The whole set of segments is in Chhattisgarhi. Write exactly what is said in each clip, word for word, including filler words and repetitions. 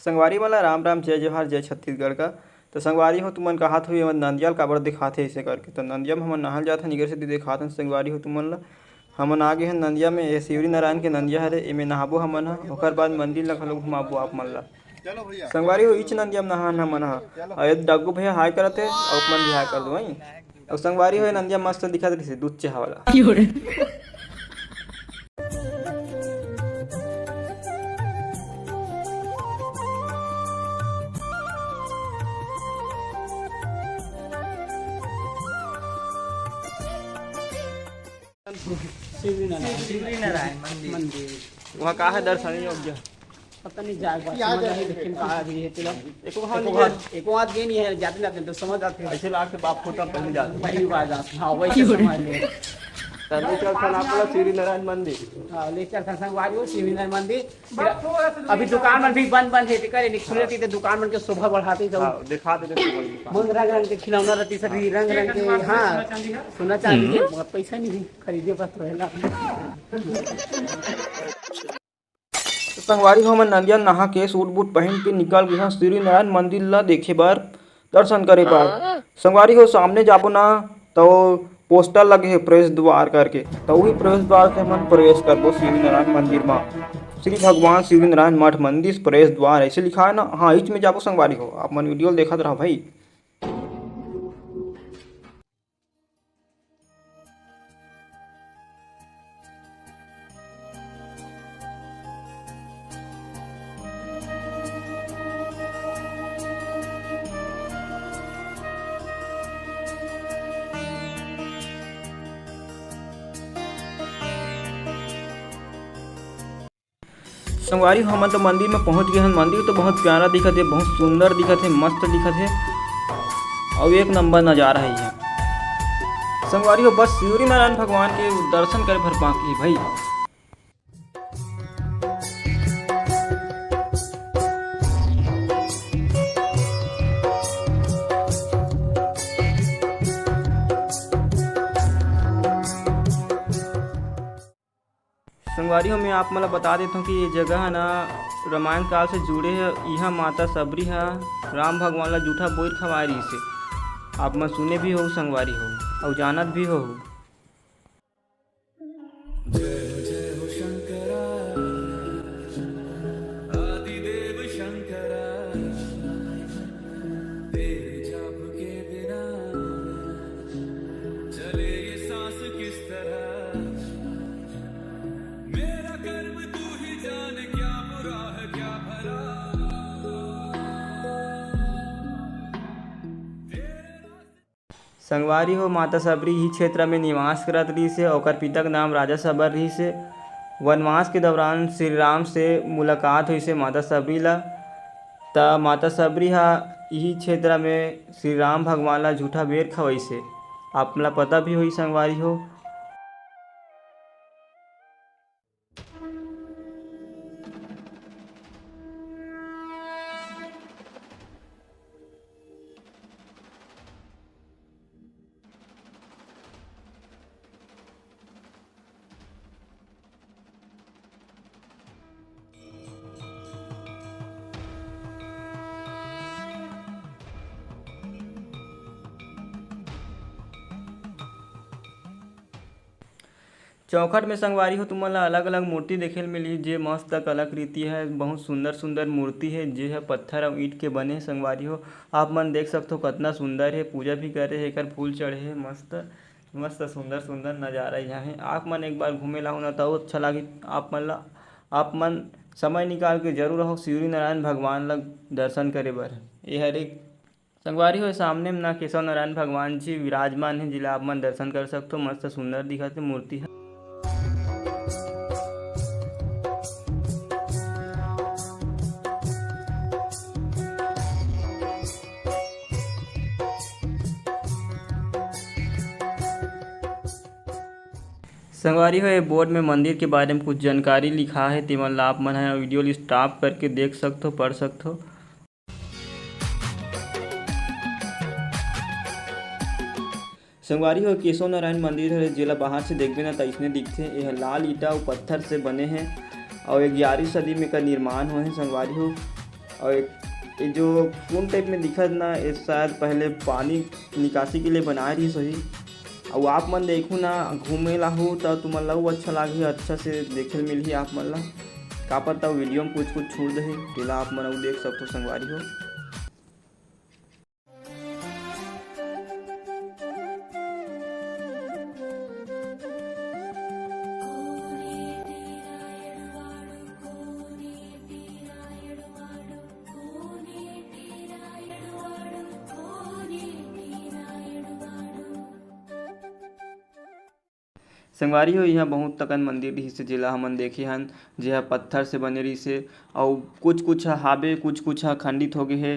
संगवारी मन ला राम राम, जय जोहार, जय छत्तीसगढ़ का। तो संगवारी हो, तुमन कहत हो, "ये नंदिया ल काबर दिखात हे अइसे करके?" तो नंदिया में हमन नहाल जात हन, निकर से दिखात हन संगवारी हो तुमन ला। हमन आ गे हन नंदिया में, ये शिवरी नारायण के नंदिया हरे, एमे नहाबो हमन ह, ओकर बाद मंदिर ला घलो घुमाबो आप मन ला। संगवारी हो, इच नंदिया में नहान हमन ह। अउ ये डग्गू भैया हाय करत हे, अउ अपन भी हाय कर दो, हई। अउ संगवारी हो, ये नंदिया मस्त दिखत रहिसे, दूध चहा वाला। शिवरीनारायण मंदिर। वहाँ का है दर्शन योग्य? पता नहीं, जाए के बाद समझ आही, लेकिन का भी है, चलो। एको हाथ एको नहीं हाथ, एको हाथ गए नहीं है, जाते जाते तो समझ आते हैं। ऐसे लाग के बाप फोटो पहले जाते हैं। वही बात आप, हाँ, वही समझ ले। तो ले चल सन आप लोग शिवरीनारायण मंदिर। हाँ, ले चल सन संगवारी हो शिवरीनारायण मंदिर। अभी दुकान मन भी बंद बंद है, करे नहीं खुले रहती तो दुकान मन के शोभा बढ़ाते तो। हाँ, दिखा देते दुकान। मन रंग रंग के खिलौना रहती सभी, रंग रंग के। हाँ, सोना चांदी है, मगर पैसा नहीं है, खरीदे बस रहेला। तो संगवारी हो, हमन नंदिया नहा के सूट बूट पहन के निकल गए हैं शिवरीनारायण मंदिर ला देखे बर, दर्शन करे बर। संगवारी हो, सामने जाबो ना, तो पोस्टर लगे है प्रवेश द्वार करके, तो वही प्रवेश द्वार से हमन प्रवेश करबो शिवरीनारायण मंदिर मा। श्री भगवान शिवरीनारायण मठ मंदिर प्रवेश द्वार ऐसे लिखा है ना। हाँ, इच में जाबो संगवारी हो, आप मन वीडियो देखत रहो भाई। संगवारी हो, हमन तो मंदिर में पहुंच गए हन। मंदिर तो बहुत प्यारा दिखत हे, बहुत सुंदर दिखत हे, मस्त दिखत हे, अउ एक नंबर नजारा है ये। संगवारी हो, बस शिवरी नारायण भगवान के दर्शन करे भर बाकी है भाई। संगवारी हो, मैं आप मन ल बता देथंव कि ये जगह ह ना रामायण काल से जुड़े हे। इहाँ माता सबरी ह राम भगवान ल जूठा बोइर खवाए रिहिस हे। आप मन सुने भी हो संगवारी हो, अउ जानत भी हो। जय जय हो शंकरा, आदिदेव शंकरा, तेरे जाप के बिना चले ये सांस किस तरह। मेरा कर्म तू ही जाने, क्या बुरा है क्या भला। संगवारी हो, माता सबरी इही क्षेत्र में निवास करत रिहिस हे। ओकर पिता के नाम राजा सबर रिहिस हे। वनवास के दौरान श्री राम से मुलाकात होइस हे माता सबरी ला। त माता सबरी ह इही क्षेत्र में श्री राम भगवान ला जूठा बोइर खवइस हे। आप मन ला पता भी होही संगवारी हो। चौखट में संगवारी हो, तुमन ला अलग-अलग मूर्ति देखे ल मिलही, जे मस्त कलाकृति है, बहुत सुंदर-सुंदर मूर्ति है, जे ह पत्थर अउ ईंट के बने हे संगवारी हो। आप मन देख सकथो, कतना सुंदर हे, पूजा भी करे हे, एकर फूल चढ़े हे, मस्त, मस्त सुंदर-सुंदर नजारा यहाँ हे। आप मन एक बार घूमे ला हो ना, त अउ अच्छा लागही आप मन ला। आप मन समय निकाल के जरूर आओ शिवरी नारायण भगवान ला दर्शन करे बर। ये हर एक संगवारी हो, सामने म ना केशव नारायण भगवान जी विराजमान हे, जिला आप मन दर्शन कर सकथो। मस्त सुंदर दिखत हे मूर्ति ह। संगवारी हो, ये बोर्ड में मंदिर के बारे में कुछ जानकारी लिखा हे, तेमन ला आप मन ह वीडियो ल stop करके देख सकथो, पढ़ सकथो। संगवारी हो, केशव नारायण मंदिर हरे, जेला बाहर से देखबे ना, त अइसने दिखथे। एह लाल ईंटा अउ पत्थर से बने हे अउ ग्यारहवीं सदी में एकर निर्माण होए हे। संगवारी हो, और एक, ये जो कुंड टाइप में दिखत ना, ये शायद पहले पानी निकासी के लिए बनाए रहिस होही। अउ आप मन देखहू ना, घूमे ला आहू त तुमन ला अउ अच्छा लागही, अच्छा से देखे ल मिलही आप मन ला। का पता वीडियो में कुछ कुछ छूट देही, तेला आप मन अउ देख सकथो संगवारी हो। संगवारी हो, इहाँ बहुत अकन मंदिर रिहिस हे, जेला हमन देखे हन, जेहा पत्थर से बने रिहिस हे, अउ कुछ-कुछ ह हाबे, कुछ-कुछ ह खंडित होगे हे,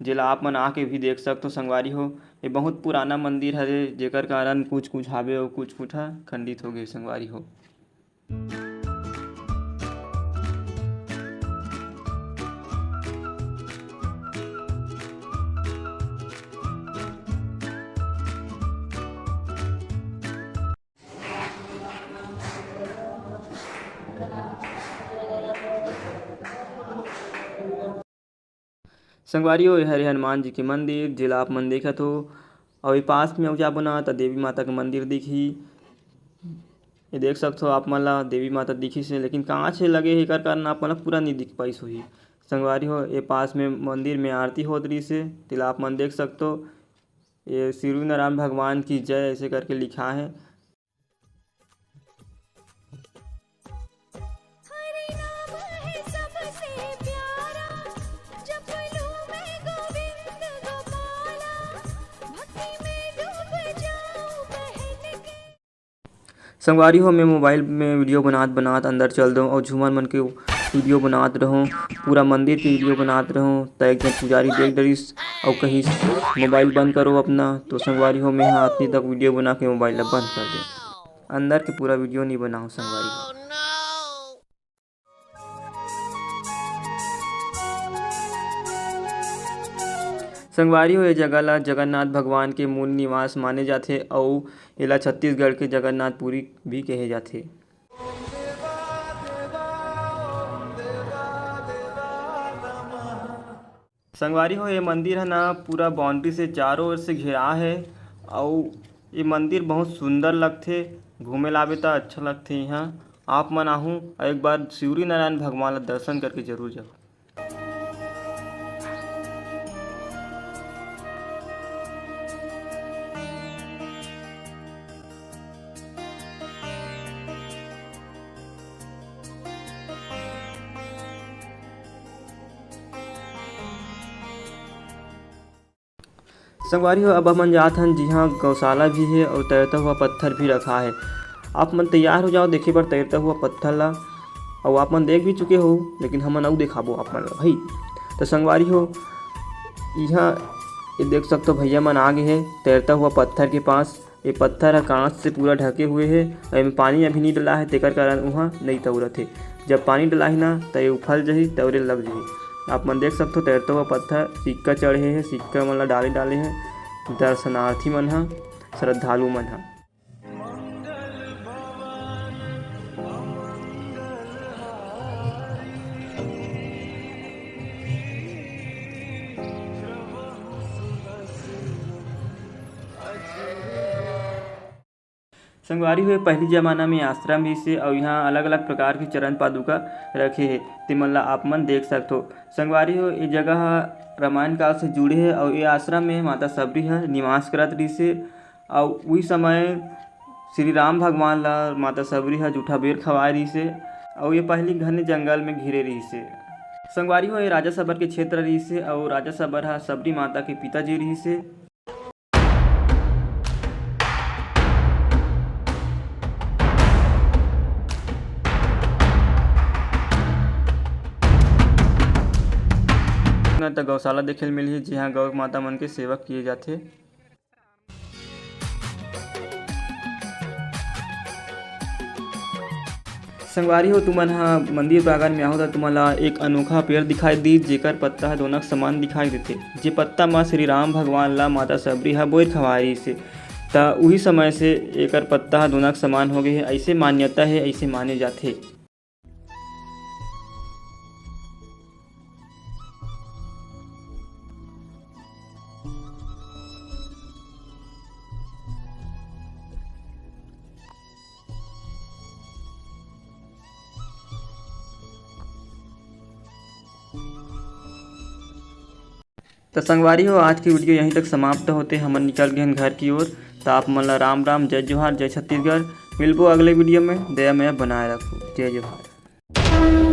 जेला आप मन आके भी देख सकथो संगवारी हो। ये बहुत पुराना मंदिर हरे, जेकर कारण कुछ-कुछ हाबे अउ कुछ-कुछ ह खंडित होगे हे संगवारी हो। संगवारी हो, ए हरे हनुमान जी के मंदिर, जेला आप मन देखत हो। अउ ए पास में अउ जाबो ना, त देवी माता के मंदिर दिखही। ये देख सकथो आप मन ला, देवी माता दिखिस हे, लेकिन कांच हे लगे हे, एकर कारण आप मन ला पूरा नइ दिख पाइस होही। संगवारी हो, ए पास में मंदिर में आरती होत रिहिस हे, तेला आप मन देख सकथो। ये शिवरी नारायण भगवान की जय ऐसे करके लिखा है। हरि नाम है सबसे प्यारा, जप लूं मैं गोविंद गोपाला, भक्ति में डूब जाऊं बहन के। संगवारी हो, मैं मोबाइल में वीडियो बनात बनात अंदर चल दो और झूमर मन के वीडियो बनात रहूं, पूरा मंदिर के वीडियो बनात रहूं, त एक झन पुजारी देख डरिस और कहिस, "मोबाइल बंद करो अपना।" तो संगवारी हो, मैं हा अतनी तक वीडियो बना के मोबाइल ला बंद कर दे, अंदर के पूरा वीडियो नहीं बनाओ संगवारी हो। संगवारी हो, ये जगह ला जगन्नाथ भगवान के मूल निवास माने जाथे अउ एला छत्तीसगढ़ के जगन्नाथपुरी भी कहे जाथे। संगवारी हो, ये मंदिर है ना, पूरा बाउंड्री से चारों ओर से घेरा है, अउ ये मंदिर बहुत सुंदर लगथे। घूमे ला आबे त अच्छा लगथे यहाँ। आप मन आहू, अउ एक बार शिवरी नारायण भगवान ला दर्शन करके जरूर जाओ। संगवारी हो, अब हमन जात हन, जिहाँ गौशाला भी हे और तैरता हुआ पत्थर भी रखा है। आप मन तैयार हो जाओ देखे बर तैरता हुआ पत्थर ला, और आप मन देख भी चुके हो, लेकिन हमन अउ दिखाबो आप मन ला भाई। तो संगवारी हो, यहाँ ये देख सकते हो, भैया मन आ गए हैं तैरता हुआ पत्थर के पास। ये पत्थर ह कांच से पूरा ढके हुए हे, अउ एमे पानी अभी नहीं डला है, तेकर कारण उहाँ नहीं तौरत हे। जब पानी डलाही ना, त ये उफल जही, तौरे लग जही। आप मन देख सकथो, तैरता हुआ पत्थर सिक्का चढ़े हे, सिक्का मन ला डाले डाले हे दर्शनार्थी मन ह, श्रद्धालु मन ह। संगवारी हो, पहली जमाना में आश्रम रिहिसे अउ इहाँ अलग-अलग प्रकार के चरण पादुका रखे हे, तेमन ला आप मन देख सकथो। संगवारी हो, ये जगह ह रामायण काल से जुड़े हे अउ ये आश्रम में माता शबरी ह निवास करत रिहिसे अउ उही समय श्री राम भगवान ला माता शबरी ह जूठा बेर खवाए रिहिसे अउ ये पहली घने जंगल में घिरे रिहिसे। संगवारी हो, ये राजा शबर के क्षेत्र रिहिसे अउ राजा शबर ह शबरी माता के पिताजी रिहिसे। न त गौशाला देखे ल मिलही, जिहाँ गौ माता मन के सेवा किए जाथे। संगवारी हो, तुमन ह मंदिर प्रांगण में आहो त तुमन ला एक अनोखा पेड़ दिखाई दी, जेकर पत्ता ह दोनक समान दिखाई देथे। जे पत्ता म श्री राम भगवान ला माता शबरी ह बोर खवाए रिहिस हे, त उही समय से एकर पत्ता ह दोनक समान हो गए हे, अइसे मान्यता हे, अइसे माने जाथे। त संगवारी हो, आज की वीडियो यहीं तक समाप्त होते, हमन निकल गए घर की ओर। त आप मन ला राम राम, जय जोहार, जय छत्तीसगढ़। मिलबो अगले वीडियो में, दया मया बनाए रखो, जय जोहार।